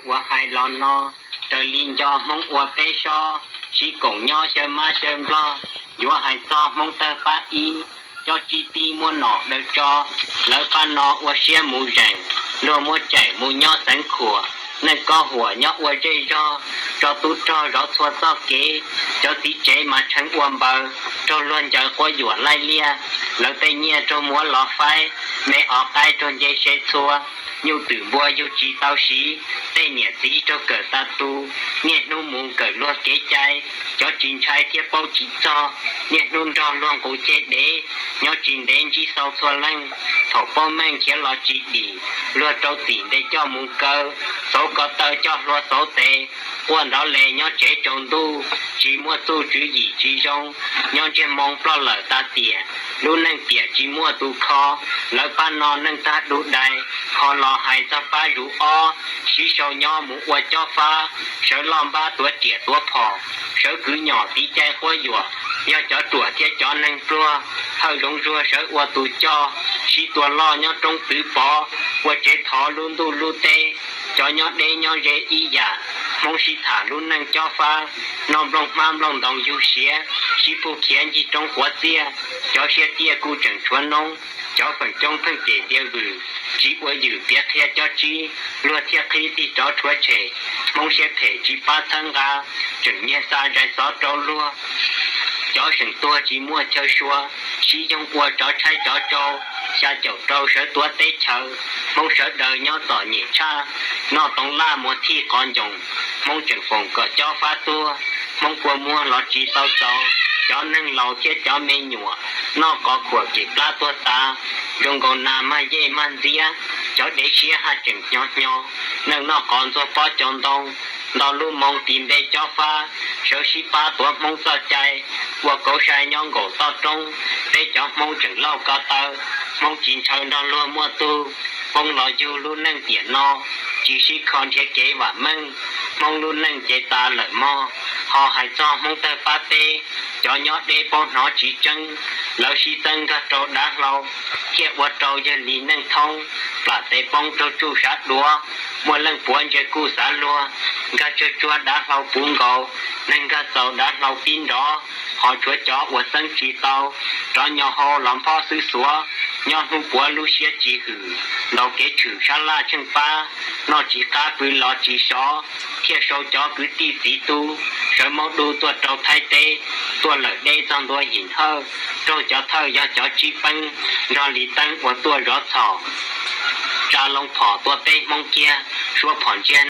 Ua hais los no, raws li nco Hmoob ua peb sob, sib koom nyob xyaw mab xyaw nplog, yuav hais txog Hmoob tawg pab ib, cov tsis tij muaj nom daws tso, lawv pab no ua siab mus zeem, luag muab tseem mus nyob xeev khuam, neeg koj huam nyob ua zej zog, tso tub rog zov txhua txoj kev, cov txiv tsev mas tshee ua npaws, raug luag ncaws quab yuam laij liaj, lawv tej nyiaj raug muab los faib, me o qaib raug nce se txhua, nyuj twm npua yug tsis tau siv, tej niam txiv raug kawm tas tu, niaj hnub mus kawm luag kev cai, cov tsis ntshai thiab paub tsis txog, niaj hnub nrog luag nqus ceg dev, nyob tsis ntev ntsib xau txhua leej, thaum paub meej khiav los tsis dim, luag rau txim ntes coj mus kaw, xauv ko taw coj hlua xauv tes, quaj nrov le nyob tsev tsaus ntuj, tsis muaj txuj tswv yim tsis zoo, nyob ntsiag moo ploj lawm tas tiam, lub neej tiam tsis muaj tus kho, lawv pab no neej tag dub dai, ho los hais txog pab zuv ob, sib sau nyob mus ua cob fab, sawv loj npab tuav riam tuav phom, sawv kwv nyom tiv cai quab yuam, yog cov ruam thiab cov neeg pluag, hawj zoov zuag sawv ua tus coj, sib tua loj nyob roob twv pov, ua tsev thov lub ntuj lub teb, cov nyob deb nyob ze ib yam, Hmoob sib tham lub neej cob fab, noj nplooj hmab nplooj ntoos yug siav, sib pug khiav ncig roob quav txiaj, cov siab tiaj kuj tseem tshuav noob, cov feem coob pheej cem tiav vwm, tsis ua ywm piav qhia cob tsib, luag thiaj qhib tig rov rhuav tshem, Hmoob siab phem tsis pab txhawb nqa, tseem nyiag xa zais xov rau luag. Cov seem tuag tsis muaj chaw sua, sib yoog ua tsov tshaib tsov tsau, xya caum rau sawv tuav teb chaws, Hmoob sawv daws nyob txom nyem tshaj, noj toov laj muag thij qov ncoos, Hmoob tseem foom kom cob fab tuag, Hmoob kua muag los tsis tau txaus, cov neeg laus thiab cov me nyuam, noj qov khuam kem plab tuag tas, zoo nkaus nas mag yej mag ntxiab, cov dev siab haj tseem hnyo hnyo, neeg noj qov ntxuag pob cov ntoo, nto lub moo tis npe cob fab, sawv sib pab tuav Hmoob txoj cai, ua kauv sai nyob nkaum toj roob, peb cov Hmoob tseem lauj ko taw, Hmoob tsis ntshaw nrog luag muaj tug, poob los yug lub neej tiam no, tsis sib kho nrhiav kev vam meej, Hmoob lub neej ces tas lawm mog, ho hais txog Hmoob tawg pab peb, cov nyob deb paub hnov tsis tseeb, lawv sib txeeb nkag rau dav hlau, thiaj ua rau yawg li neej thoob, plam tes poob raug tsuj sav duav, muaj leej puav ntsia kuj xav luag, nkag tsawg tsuag dav hlau puv nkaus, neeg nkag txaus dav hlau pib nrov, ho tshuav cov uas txeeb tsis tau, rov nyo hau los nphob xwb xuav, nyob hnub puav lub siab tsis hwm, ntaus kev tshwm sab laj tsheej pab, noj tsis qab pw los tsis sov, thiaj sau cov kwv tij txiv tub, sawv maub dub tuaj rau Thaib teb, tuaj lawm deb txog ntua him hawj, raug cov thawj yog cov tsib peeb, nrog li teeb uas tuaj zov txhom, tsa loo phom tua peb Hmoob kiag, suab phom ntsiag